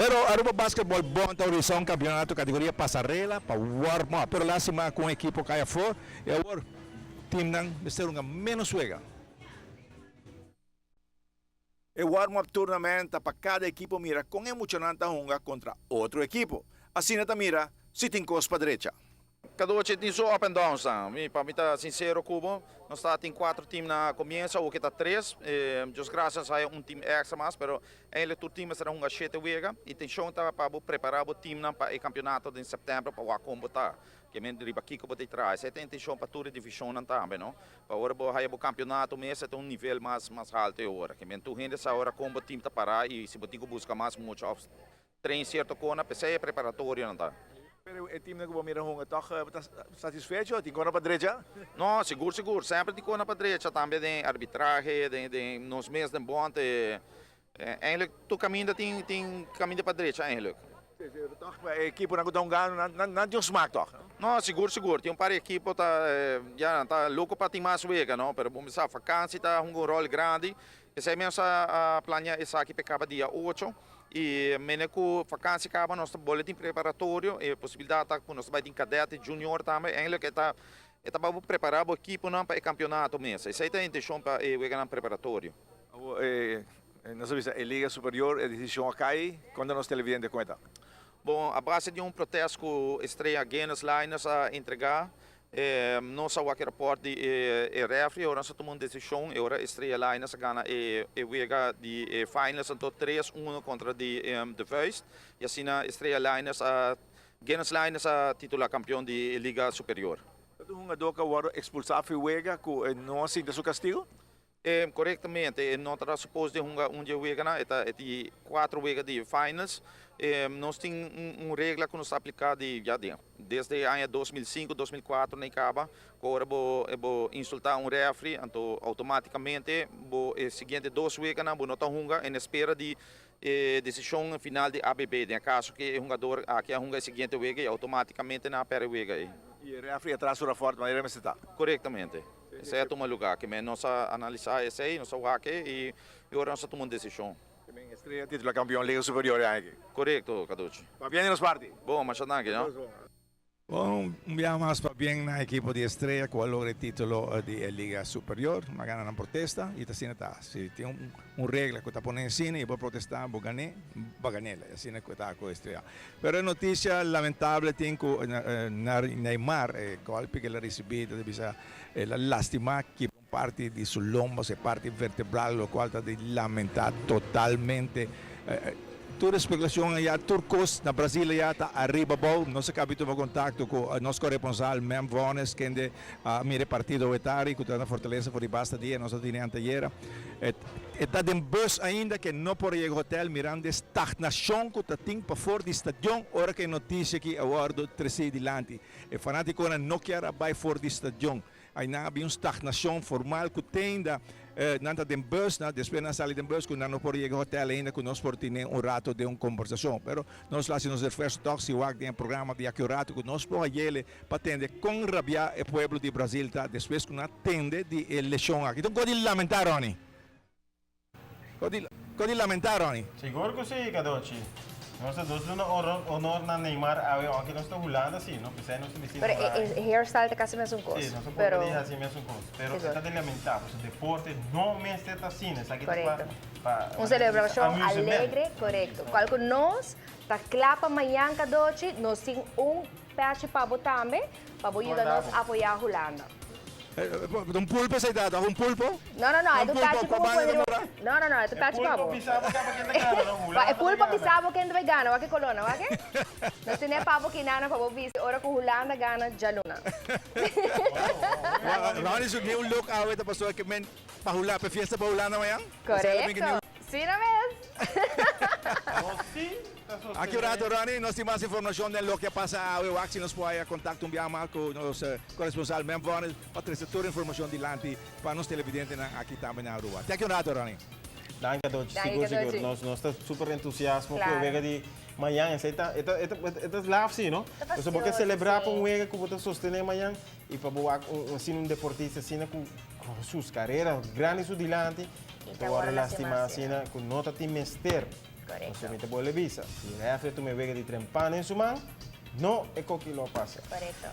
Pero Aruba Basketball Bond ta organisa un campeonato categoria pasarela pa warm up. Pero lastima cu un ekipo cay afo y awor teamnan mester hunga menos wega. E warm up tournament ta pa cada ekipo mira con e muchanan ta hunga contra otro ekipo. Asina ta mira si tin cos pa drecha. Cadochi tin su up and downs nan. Mi pa mi ta sincero cu bo, nos ta tin cuatro team na comienzo, awo ke ta tres. Dios gracias nos haya un team extra mas, pero eigenlijk tur team mester a hunga shete wega. Intencion ta pa bo prepara bo teamnan pa e campeonato den september pa wak con bo ta. Ke men riba kico bo ta traha. Esey ta intencion pa tur e divisionnan tambe, no. Pa ora bo haya bo campeonato mes e ta un nivel mas mas halto e ora. Ke men tur hende sa ora con bo team ta para y si bo tin cu busca mas mucha of Train cierto cona, p'esey e preparatorionan ta. Pero e teamnan cu bo mira hunga toch bo ta satisfecho? Tin cona pa drecha? No, sigur sigur. Semper tin cona pa drecha, tambe den arbitrahe, den den nos mes den bond. Eigenlijk tur caminda tin tin caminda pa drecha eigenlijk. Si, si, pero toch e ekiponan cu ta hungando nan nan nan tin un smaak toch? No, sigur sigur. Tin un par di ekipo ta ya nan ta loco pa tin mas wega no, pero bo sa vakantie ta hunga un rol grandi. Esei mes a plania esaki p'e kaba dia ocho i mene ku vakansi kaba nos ta bolbe tin preparatorio e posibilidat ta ku nos ta bai tin kadèt i junior tambe. Eindelijk e ta e ta bai prepará bo ekiponan pa e kampionato mes. Esei ta e intenshon pa e weganan preparatorio. Awor nos a bisa e liga superior e desishon a kai konta nos televidente kon e ta. Bon, a base di un protest ku Estrella Guinness Liners a entregá Nos a wak e raport di e refri, ora nos a tuma un desishon, e ora Estrella Liners a gana e wega di e finals anto tres uno kontra di De Vuist i asina Estrella Liners a Guinness Liners a titula kampion di e Liga Superior. Ta un hungadó ku a wòrdu ekspulsá for e wega ku no a sinta su kastigu? Korektamente, e no ta supos di hunga un di e weganan, e ta e di kuater wega di e finals. Nos tin un regla ku nos ta apliká di ya di desde e aña 2005, 2004 na e kaba, ku ora bo bo insultá un refri, anto outomátikamente bo e siguiente dos weganan bo no ta hunga en espera di e desishon final di ABB. Den e kaso ku e hungador aki a hunga e siguiente wega i outomátikamente nan a pèrdè e wega ei. I e refri a traha su rapòrt manera mester ta? Korektamente. Esei a tuma lugá. Ke men nos a analisá esei, nos a wak e i ora nos a tuma un desishon. Ke men Estrella titula kampion Liga Superior e aña aki. Korekto, Caducci. Pabien di nos parti. Bon, masha danki, no. Bon, un biaha mas pabien na ekipo di Estrella ku a logra e titulo di e Liga Superior. Nan a gana nan protesta i ta asina ta. Si tin un regla ku ta pone asina i bo protesta bo gané, bo gan'el. Asina ku ta ku Estrella. Pero e noticia lamentable tin cu Neymar e golpe cu el a ricibi ta bisa el a lastima kibra un parti di su lomba, su parti vertebral lo cual ta di lamenta totalmente. Tur especulacion aya, tur cos na Brasil aya ta ariba abou. Nos a cabi tuma contacto cu nos corresponsal Mem Vones kende a mira e partido awetari cu ta na Fortaleza for di basta dia, nos a tene antayera. E ta den bus ainda ke no por a yega hotel mirando e stagnacion cu ta tin pafor di stadion ora cu e noticia aki a wordo treci dilanti. E fanaticonan no kier a bay for di stadion. Aynan a bin un stagnacion formal cu te ainda nan ta den bus, nan despues nan sali den bus cu nan no por yega hotel ainda cu nos por tene un rato den un combersacion. Pero nos lo haci nos esfuerzo toch si wak den e programa di aki un rato cu nos por hayele pa tende con rabia e pueblo di Brazil ta despues cu nan a tende di e lesion aki. Ta un cos di lamenta Ronnie. Cos di lamenta Ronnie. Sigur cu si, Cadochi. Nos ta dos duna honor na Neymar awe aunke nos ta Hulanda si, no pesey nos ta bisti Pero e hairstyle ta casi mesun cos. Si, nos a por di haci mesun cos. Pero e ta di lamenta pasobra deporte no mester ta asina. Esaki ta pa Un celebracion alegre, corecto. Cual cu nos ta cla pa mañan Cadochi, nos tin un Pechi pa bo tambe, pa bo yuda nos apoyá Hulanda. Un pulpo esei ta, un pulpo? No, no, no, e ta un pechi pa bo pone riba. No, no, no, e ta un pechi pa bo. E pulpo bisa bo kaba ken ta gana, no? Hulanda ta gana. E pulpo bisa bo ken ta bai gana, wak e koló, wak e? Nos tene pa bo kinana pa bo bisa ora ku Hulanda gana djaluna. Ronnie su new look awe ta pasobra ke men pa Hulanda, pa e fiesta pa Hulanda mañan? Korekto. Sina mes. Aki un rato Ronnie, nos tin mas informacion den loke a pasa awe. Wak si nos por haya contacto un biaha mas cu nos coresponsal Mem Vonnis pa trece tur informacion dilanti pa nos televidentenan aki tambe na Aruba. Te aki un rato Ronnie. Danki Adochi, sigur sigur. Nos nos ta super entusiasmo cu e wega di mañan. Esey ta e ta e ta laf si no? Pasobra bo ke celebra pa un wega cu bo ta sostene mañan y pa bo wak un asina un deportista asina cu sus carera grandi su dilanti ta worde lastima asina cu no ta tin mester. Korekto. Mi ta bolbe bisa, si referee tuma wega di trempan den su man, no e koki lo pasa. Korekto.